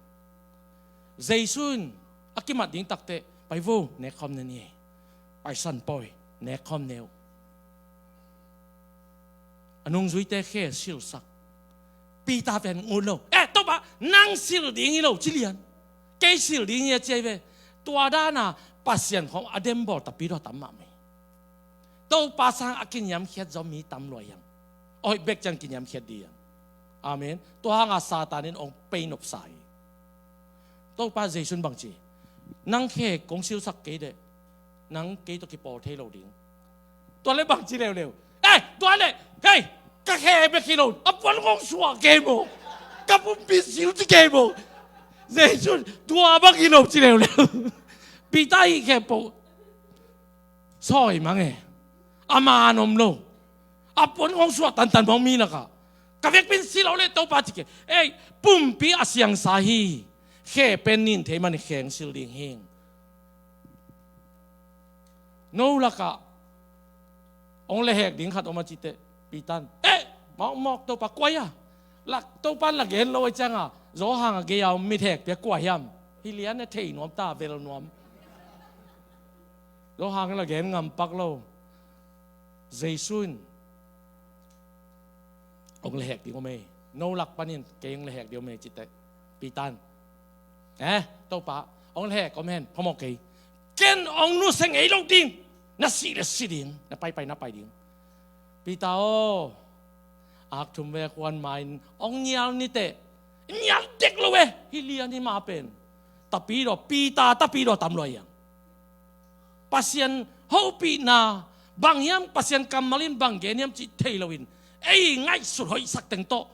Jesu in a kimat ding takte, pai vo, nek khawm na ni. Paisan pawi, nek khawm neu. A nungzuite khe silsak. Peter pen ngut lo. Eh, Topa, nang sil ding hi lo, ci lian. Kei sil ding hi a ci ahi ve. Tua dana Pasian khawng a dembawl tapidaw tam mahmah hi. Topa sang a kiniamkhiat zaw mi tam lua hi hang. Hoih bek ciang kiniamkhiat ding hi hang. Amen. Tua hanga Satan in hong pei nopsa hi. Topa Jesu in bang ci, nang khe kong silsak kei deh, nang kei tawh kipawl thei lo ding. Tua leh bang ci leuleu. Eh, tua leh, hei, ka khe bek hi lo, a puan kong suah kei maw, ka pumpi sil ci kei maw. Jesu in tua bang hi lo ci leuleu. Peter hih khempeuh sawi mang e. A man om lo. A puan kong suah tantan bang mi lakah, ka vekpi in si lo leh Topa ci kei. Ei, pumpi a siangsa hi. Khe pen nin thei man khe hong sil ding hi. No lakah hong lehhek ding khat om a ci teh, Peter in, eh, mawkmawk, Topa koi a. Lak, Topa in la gen lo a cianga, Johan a gei-a om mithek pia kua hiam. Hi lian e, thei nuam ta, vel nuam. Johan in la gen ngam pak lo. Jesu in hong lehhek ding om e. No lak panin kei hong lehhek ding om e ci teh, Peter in, eh, Topa, hong lehhek om hen, phamawh kei. Ken hong nusia ngei lo ding. Na si le si ding, na paipai na pai ding. Peter aw, ak thum vei a khuan ma-in hong nial ni teh. Nial dek lo e. Hi lian hi, mah pen tapidaw, Peter tapidaw tam lua hi hang. Pasian hopihna bang hiam, Pasian kammal in bang gen hiam cih thei loin, ei ngaihsut hoihsak teng tawh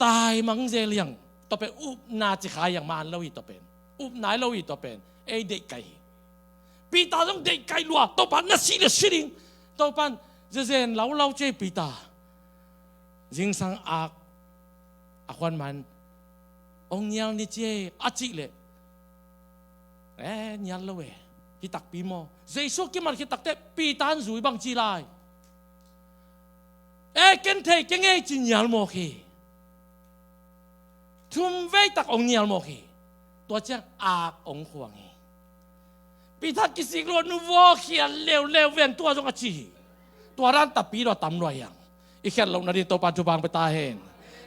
taimang zel hi hang. Tua pen upna ci kha hi hang, man lo hi tua pen. Upna hi lo hi tua pen. Ei deihkaih hi. Peter zong deihkaih lua, Topa na si le si ding. Topa in zezen laulau ci e, Peter, zingsang ak a khuan ma-in hong nial ni ci e, a cih leh, eh, nial lo e. Hi takpi maw. Jesu kimat khit takteh Peter in zui bang ci lai. Eh, ken thei keng e ci nial mawk hi. Thum vei tak hong nial mawk hi. Tua ciang ak hong khuang hi. Peter kisik lo, nu vawkhia leuleu ven, tua zong a ci hi. Tua dan tapi lo a tam lua hiang. I khiat lohna ding Topa thupha pia ta hen.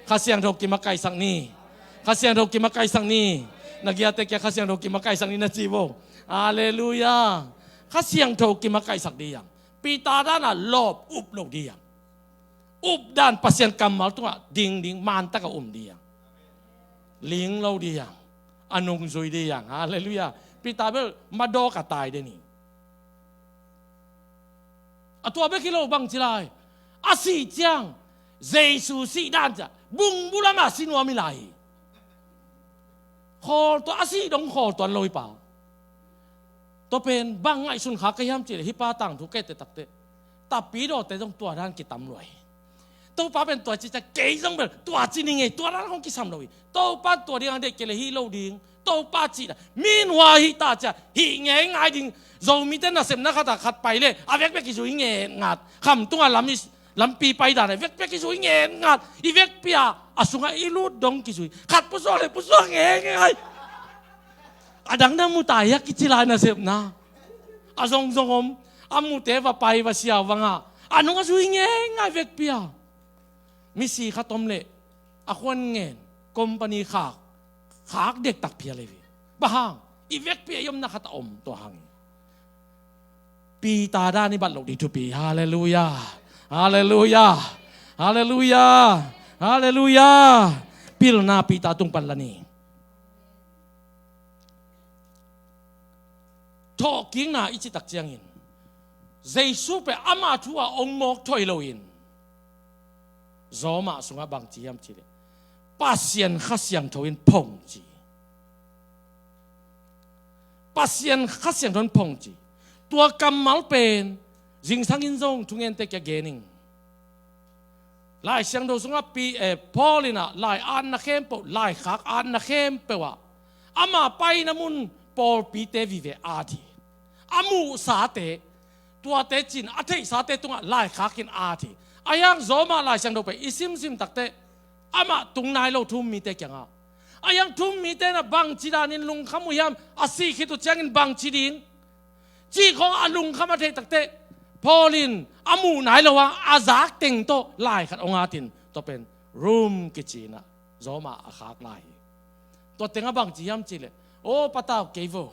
Kha Siangtho kimakaihsak ni. Kha Siangtho kimakaihsak ni. Na giate kia Kha Siangtho kimakaihsak ni na ci bo. Halleluiah. Kha Siangtho kimakaihsak ding hiang. Peter dan a lawp up lo ding hiang. Up dan Pasian kammal tungah ding ding, mantak a um ding hiang. Ling lo ding hiang. A nungzui ding hiang. Halleluiah. Peter bel madawk a tai den hi. A tua bek hi lo, bang ci lai. A sih ciang Jesu sih dan ciang bungbulama si nuam hi lai hi. Khawl tuan, a sih dong khawl tuan lo hi pa. Tua pen bang ngaihsun kha ka hiam cih leh hih pa tangthu kei te takte. Tapidawte zong tua dan kitam lua hi. Topa pen tua ci ciang kei zong bel tua ci ning ei, tua dan hong kisam lo hi. Topa tua ding ang deih kei leh hih lo ding. Topa cihna. Min hua hih ta ciang hih ngei ngai ding. Zomite nasepna khat ah khat pai leh a vekpi ah kizui ngen ngat. Kham tungah lam i, lampi pai dan ah vekpi ah kizui ngen ngat. I vekpi ah a sungah i lut dong kizui. Khat pusuak leh pusuak ngei ngai. A dang na mu ta hiah kici lai nasepna. A zongzong om, a mute va pai va siau vangah a nung a zui ngei ngai vekpi ah. Misi khat om leh a khuan ngen, company khak, khak dektak phial hi ve. Bang hang, i vekpi ah i omna khat a om tua hang hi. Peter dan i bat loh ding thupi. Halleluiah. Halleluiah. Halleluiah. Halleluiah. Pilna Peter tung pan la ni. Thawhkikna i cih tak ciangin Jesu pen ama thu a hong mawk thoi loin Roma sungah bang ci hiam cih leh Pasian Kha Siangtho in phong ci. Pasian Kha Siangtho in phong ci. Tua kammal pen zingsang in zong thungente kia gen ing. Lai Siangtho sungah pi, eh, Paul in ah lai atna khempeuh, laikhak atna khempeuh ah ama paina mun pawlpite vive at hi. A muhsate, tuate cin a theihsate tungah laikhak in at hi. A hiang Roma Lai Siangtho pen i simsim takte amah tung nai lo thu-um mite kiangah. A hiang thu-um mite na bangci danin lungkham uh hiam, a sih khit uh ciangin bangci ding cih khawng a lungkham a theih takte, Paul in a muh nai lo a, a zak teng tawh lai khat hong atin, tua pen Rom kici in ah Roma a khak lai hi. Tua tengah bangci hiam cih leh, aw patau kei vo.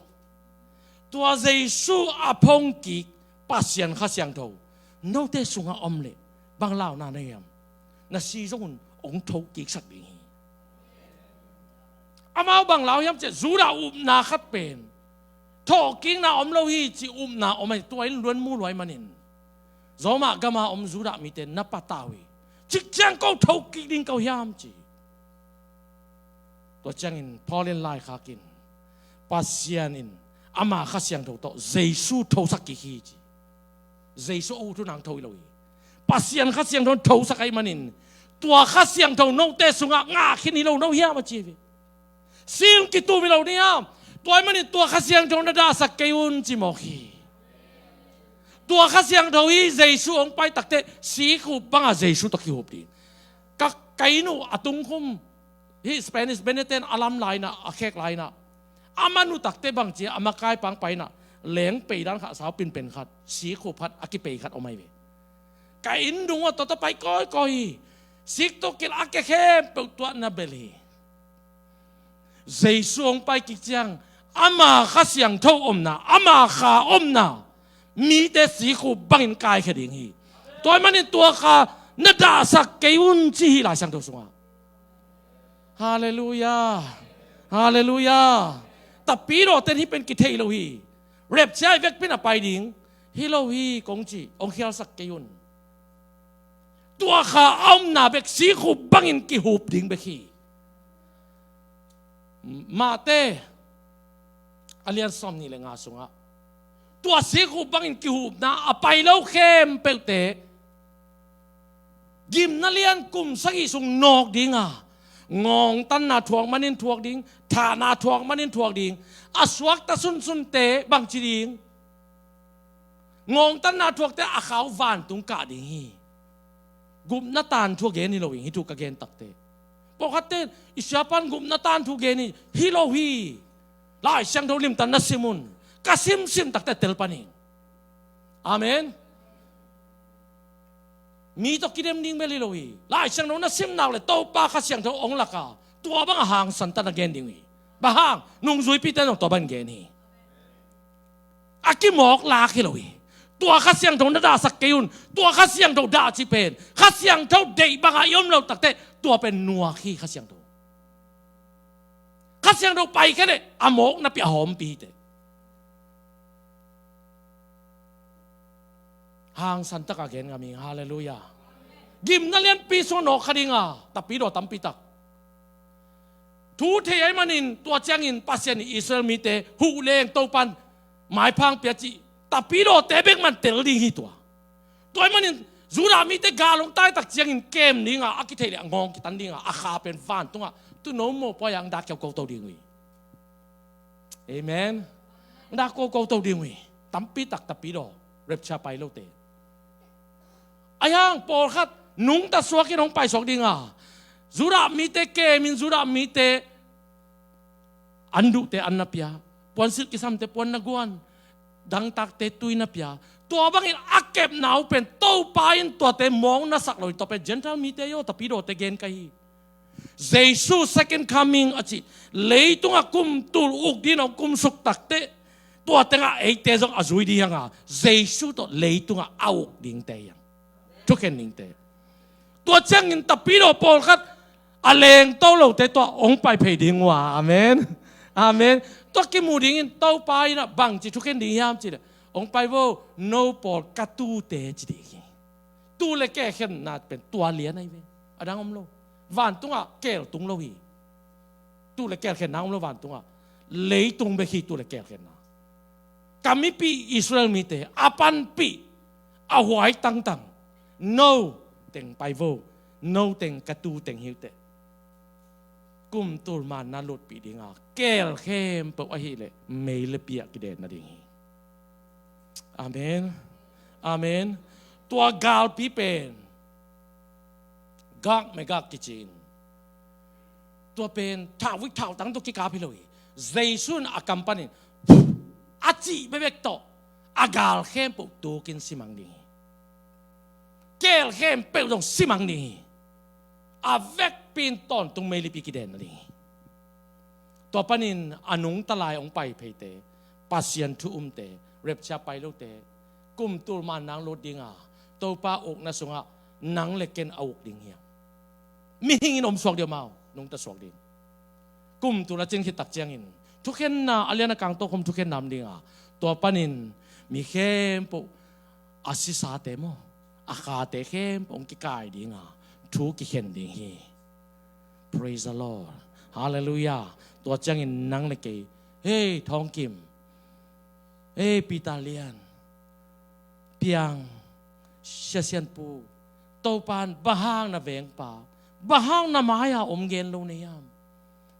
Tua Jesu a phong kik Pasian Kha Siangtho note sungah om leh bang launa na hiam? Na si zong un hong thokiksak ding hi. Amau bang lau hiam cih leh Judah upna khat pen thawhkikna om lo hi cih upna om ahi, tua in luan mu luai manin Roma gama om Judah mite na patau hi. Cik ciang ko thokik ding ko hiam ci. Tua ciangin Paul in laikhak in Pasian in ama Kha Siangtho tawh Jesu thosak kik hi ci. Jesu a ut hun hang tho hi lo hi. Pasian Kha Siangtho in thosak ahih manin tua Kha Siangtho note sungah ngah khin hi lo no hiam a ci hi ve. Sing kitum hi lo ni hiam? Tua ahih manin tua Kha Siangtho na dahsak kei un ci mawk hi. Tua Kha Siangtho hi Jesu hong pai takte sikhup banga Jesu tawh kihup ding. Ka, ka inn uh a tungkhum hi Spanish Benedict a lam lai in ah, a khek lai in ah, a man uh takte bangci a makai pang pai in ah leng pei dan khat, sau pinpen khat, sikhup khat a kipei khat om ahi ve. Ka inn dung uh a tawtaw pai kawikawi hi. Siktuk kilh a ke khempeuh tuahna bel hi. Jesu hong pai kik ciang ama Kha Siangtho omna, ama Kha omna mite sikhup bangin kaikhia ding hi. Tua ahih manin tua Kha na dahsak kei un ci hi Lai Siangtho sungah. Halleluiah. Halleluiah. Tapidawte in hih pen kithei lo hi. Rapture i vekpi in a pai ding hi lo hi kong ci, hong khialsak kei un. Tua Kha a omna bek sikhup bangin kihup ding bek hi. Matthai a lian sawmnih le nga sungah tua sikhup bangin kihupna a pai lo khempeuhte gimna lian kum sagih sung nawk dinga, ngawngtanna thuak manin thuak ding, thahna thuak manin thuak ding, a suakta sunsunte bangci ding. Ngawngtanna thuakte a khau vantung kah ding hi. Gupna tan thu a gen hi lo hi, hih thu ka gen takte. Pawlkhatte in i siapan gupna tan thu gen hi, hi lo hi. Lai Siangtho limtan na sim un. Ka simsim takte tel pan ing. Amen. Mi tawh kidem ding bel hi lo hi. Lai Siangtho na sim nak le Topa Kha Siangtho hong lak a, tua bang a hangsan tak na gen ding uh hi. Bang hang, nungzuipite zong tua bang gen hi. A kimawk lak hi lo hi. Tua Kha Siangtho na dahsak kei un. Tua Kha Siangtho dah cih pen, Kha Siangtho deih bang a i om lo takte, tua pen nuak hi Kha Siangtho. Kha Siangtho paikhia leh a mawkna pi a hawmpi hi teh. Hangsan tak a gen ngam ing. Halleluiah. Gimna lianpi sung nawk kha ding a, tapidaw tampi tak. Thu thei ahih manin tua ciangin Pasian in Israel mite huh leng Topan maipha hong pia cih tapidawte bek mah tel ding hi tua. Tua ahih manin Judah mite gal hong tai tak ciangin kem ding a, a kitheih leh a ngawng kitan ding a, a kha pen vantungah tuuno mopawi a hong dak kiauko to ding uh hi. Amen. Hong dak kiauko to ding uh hi. Tampi tak tapidaw, rapture pai lote. Ahi hang pawlkhat nungta suak in hong paisuak ding a, Judah mite kem in Judah mite an duhte an na pia, puansilh kisamte puan na guan, dangtakte tui na pia. Tua bangin a kepna uh pen Topa in tuate mawk na sak lo in, tua pen Gentile mite aw, tapidawte gen ka hi. Jesu second coming a cih, leitungah kum tul uk ding a hong kumsuk takte, tua tengah eite zong a zui ding hi hang a, Jesu tawh leitungah a uk dingte hi hang. Thukhen dingte. Tua ciangin tapidaw pawlkhat a lengto lote tua hong pai phei ding uh a. Amen. Amen. Tua kimu dingin Topa in ah bangci thukhen ding hiam cih leh, hong pai vo, no pawl ka tuute ci ding hi. Tuu le keel khenna pen tua lian ahi ve. A dang om lo. Vantungah keel tung lo hi. Tuu le keel khenna om lo vantungah. Leitung bek hi tuu le keel khenna. Ka mipi Israel mite a panpih, a huai tangtang, no teng pai vo, no teng ka tuu teng hi uh teh. Kum tul manna lutpih ding a, keel khempeuh ahih leh meilepi ah kiden nading hi. Amen. Amen. Tua galpi pen Gog Magog kici in, tua pen thauhvik thautang tawh kikap hi lo hi. Jesu in a kam panin a cih bekbek tawh a gal khempeuh tukin simang ding hi. Keel khempeuh zong simang ding hi. A vekpi in tawntung meilipi kiden nading hi. Tua panin a nungta lai hong pai pheite, Pasian thu umte, rapture pai lote, kum tul manna hong lut ding a, Topa ukna sungah nang le ken a uk ding hi hang. Mihing in om suak ding, amau nungta suak ding. Kum tul a cin khit tak ciangin thukhenna a lian a kang tawh khawm thukhenna om ding a, tua panin mi khempeuh, a sisate maw, a khate khempeuh hong kikai ding a, thu kikhen ding hi. Praise the Lord. Halleluiah. Tua ciangin nang le kei, hei Thawng Kim, hei Peter Lian, Piang, Sia Sian Pu, Topa in bang hang na vengpa, bang hang na mai-a om gen lo na hiam?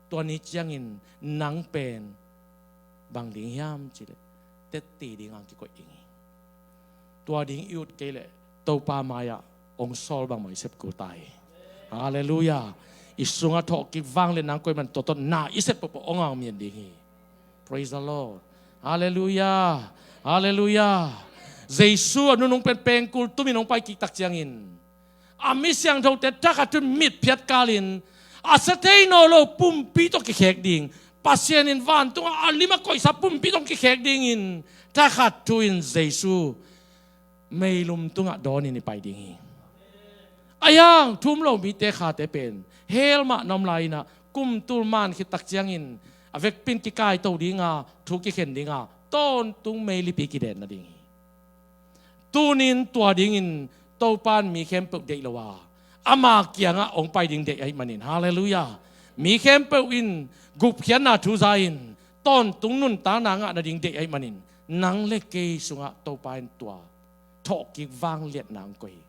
Tua ni ciangin nang pen bang ding hiam cih leh, tetti ding a hong kikoih ding hi. Tua ding i ut kei leh Topa mai-ah hong sawl bangmah i sep kul ta hi. Halleluiah. I sungah thawhkik vangliatna hong koih man, tua tawh na i sep peuhpeuh hong hang mian ding hi. Praise the Lord. Halleluiah. Halleluiah. Jesu a nunung pen pengkul tumin hong pai kik tak ciangin, a mi siangthote thakhat thu-in mitphiat kalin, a sia thei nawn lo pumpi tawh kikhek ding, Pasian in vantungah a lim a koihsa pumpi tawh kikhek dingin, thakhat thu-in Jesu meilum tungah dawnin i pai ding hi. Ahi hang thu um lo mite khate pen hell mah na om lai-in ah, kum tul man khit tak ciangin a vekpi in kikaito ding a, thu kikhen ding a, tawntung meilipi kiden nading hi. Tuni-in tua dingin Topa in mi khempeuh deih lo a, ama kiangah hong pai ding deih ahih manin, halleluiah, mi khempeuh in gupkhiatna thu za-in tawntung nuntakna ngah nading deih ahih manin, nang le kei sungah Topa in tua thawhkik vangliatna hong koih hi.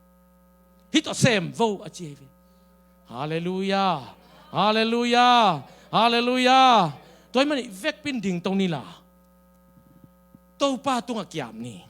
Hih tawh sem vo a ci hi ve. Halleluiah. Halleluiah. Halleluiah. Tua ahih manin vekpi in dingto ni la, Topa tungah ki-ap ni.